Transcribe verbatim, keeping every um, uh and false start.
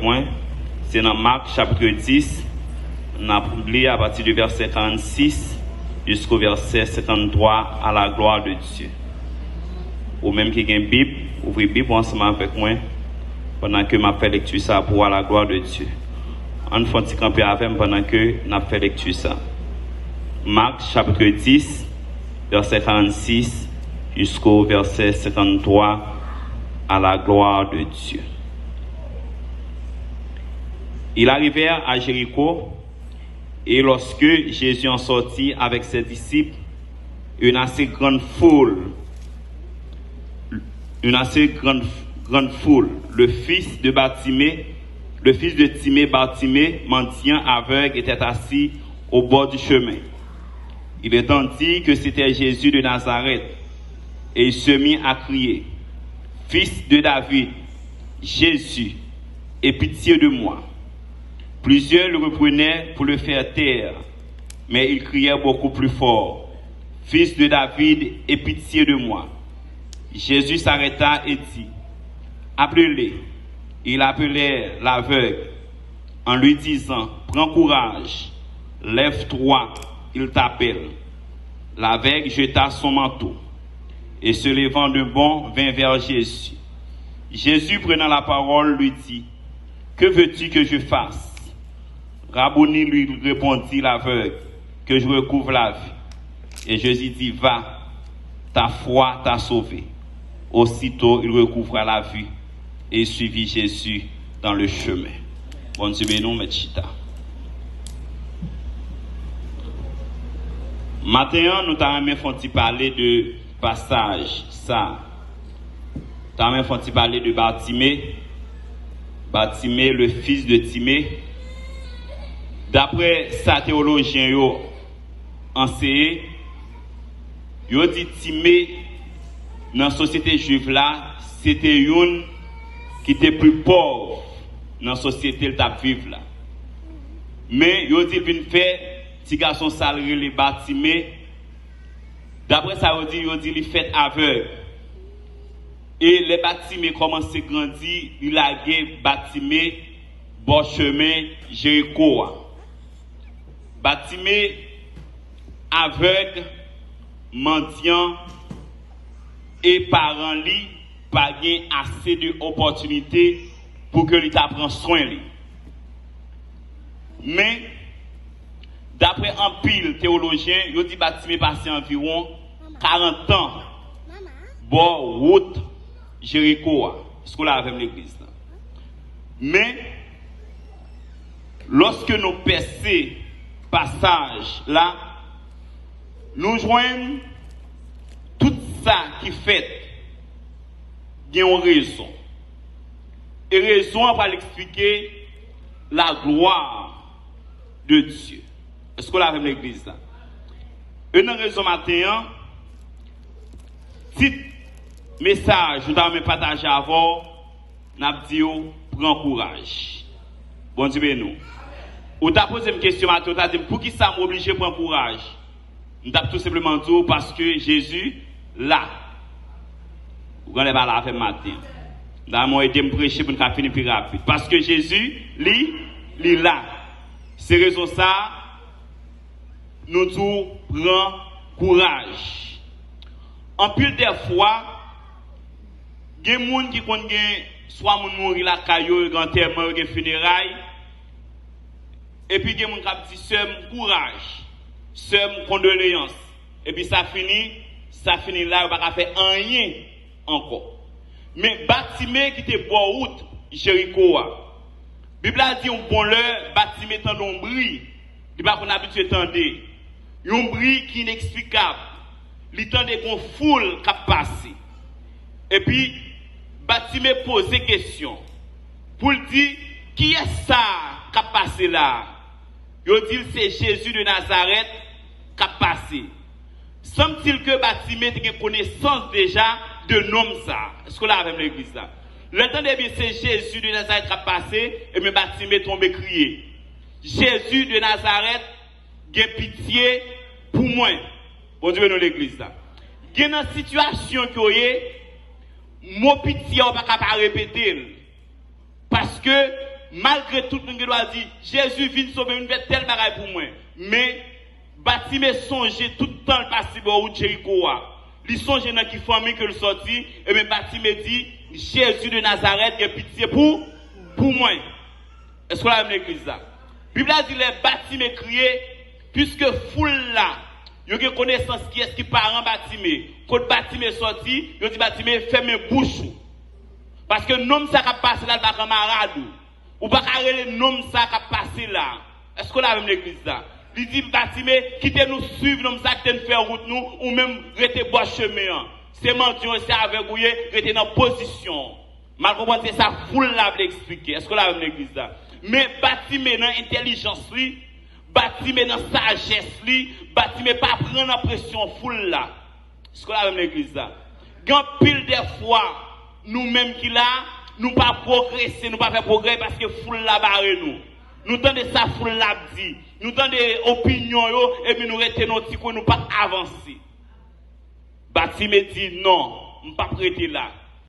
Mwen, se nan Mak chapit dis, n ap li apati de vèsè karannsis jisko vèsè senkanntwa, à la gloire de Dieu. Ou menm ki gen Bib, ouvri Bib ou ansanm avèk mwen pandan ke m ap fè lekti sa pou à la gloire de Dieu. Ann fè yon ti kanpe avè m pandan ke n ap fè lekti sa. Mak chapit dis, vèsè karannsis jisko vèsè senkanntwa, à la gloire de Dieu. Ils arrivèrent à Jéricho, et lorsque Jésus en sortit avec ses disciples, une assez grande foule, une assez grande, grande foule, le fils de Bartimée, le fils de Timée, Bartimée, mendiant aveugle, était assis au bord du chemin. Il entendit que c'était Jésus de Nazareth, et il se mit à crier : « Fils de David, Jésus, aie pitié de moi. » Plusieurs le reprenaient pour le faire taire, mais il criait beaucoup plus fort : « Fils de David, aie pitié de moi. » Jésus s'arrêta et dit : « Appelez-le. » Ils appelèrent l'aveugle en lui disant : « Prends courage, lève-toi, il t'appelle. » L'aveugle jeta son manteau et, se levant d'un bond, vint vers Jésus. Jésus, prenant la parole, lui dit : « Que veux-tu que je fasse ? » « Rabboni, lui répondit l'aveugle, « que je recouvre la vue. » Et Jésus dit : « Va, ta foi t'a sauvé. » Aussitôt il recouvra la vue et il suivit Jésus dans le chemin. Bondye beni w, mèt chita. Maten an, nou ta renmen fè yon ti pale de pasaj sa. Ta renmen fè yon ti pale de Batime. Batime, le fils de Timée. Daprè sa teyolojyen yo anseye, yo di Time nan sosyete jwiv la, se te youn ki te pli pòv nan sosyete l t ap viv la. Men yo di l vin fè ti gason sa l rele Batime. Daprè sa yo di, yo di li fèt avèg. E lè Batime kòmanse grandi, li lage Batime bò chemen Jeriko a. Batime avèg, mandyan, e paran li pa gen ase de opòtinite pou ke li ta pran swen li. Men, daprè anpil teyolojyen, yo di Batime pase anviwon karant tan bò wout Jeriko a. Èske w la avè m, legliz la? Men, lòske nou pèse pasaj la, nou jwenn tout sa ki fèt gen yon rezon. E rezon an pral eksplike la gloire de Dieu. Èske w la avè m, legliz la? Youn nan rezon maten an, tit mesaj nou ta renmen pataje avè w, n ap di w pran kouraj. Bondye beni w. Ou ta poze m kesyon maten, ou ta di m, poukisa m oblije pran kouraj? M t ap tou senpleman di w, paske Jezi la. Ou genlè pa la avè m maten. M ta renmen w ede m preche pou n ka fini pi rapid. Paske Jezi, li, li la. Se rezon sa a, nou di w pran kouraj. Anpil dèfwa, gen moun ki konn gen, swa moun mouri lakay yo, yo gen antèman, yo gen fineray, epi gen moun k ap di, sè m, kouraj, sè m, kondoleyans. Epi sa fini, sa fini la, yo pa ka fè anyen ankò. Men Batime ki te bò wout Jeriko a, Bib la di yon bon lè, Batime tande yon bri li pa konn abitye tande. Yon bri ki ineksplikab. Li tande gon foul k ap pase. Epi, Batime poze kesyon pou l di, kiyès sa a k ap pase la a? Yo di l se Jezi de Nazarèt k ap pase. Sanmtil ke Batime te gen konesans deja de nonm sa a. Èske w la avè m, legliz la? Lè l tande byen se Jezi de Nazarèt k ap pase, ebyen Batime tonbe kriye. Jezi de Nazarèt, gen pitye pou mwen. Bondye beni w, legliz la. Gen nan sitiyasyon ke w ye, mo pitye a w pa ka pa repete l. Paske Malgre tout moun gen dwa di, Jezi vin sove m, vin fè tèl bagay pou mwen. Men, Batime sonje tout tan l pase bò wout Jeriko a. Li sonje nan ki fanmi ke l sòti, ebyen Batime di, Jezi de Nazarèt, gen pitye pou, pou mwen. Èske w la menm legliz la? Bib la di lè Batime kriye, piske foul la, yo gen konesans kiyès ki paran Batime. Kot Batime sòti, yo di Batime, fèmen bouch ou. Paske nonm sa k ap pase la, l pa kanmarad ou. Ou pa ka rele nonm sa k ap pase la. Èske w la menm legliz la? Li di Batime, kite nou swiv nonm sa, kite n fè wout nou, ou menm rete bò chemen an. Se mandyan yo, se avèg ou ye, rete nan pozisyon. M al konprann se sa foul la vle eksplike. Èske w la menm legliz la? Men Batime nan entèlijans li, Batime nan sajès li, Batime pa pran nan presyon foul la. Èske w la menm legliz la? Gen anpil de fwa, nou menm ki la, nou pa pwogrese, nou pa fè pwogrè paske foul la bare nou. Nou tande sa foul la ap di, nou tande opinyon yo, epi nou rete nan yon ti kwen, nou pa avanse. Batime di, non, m p ap rete la.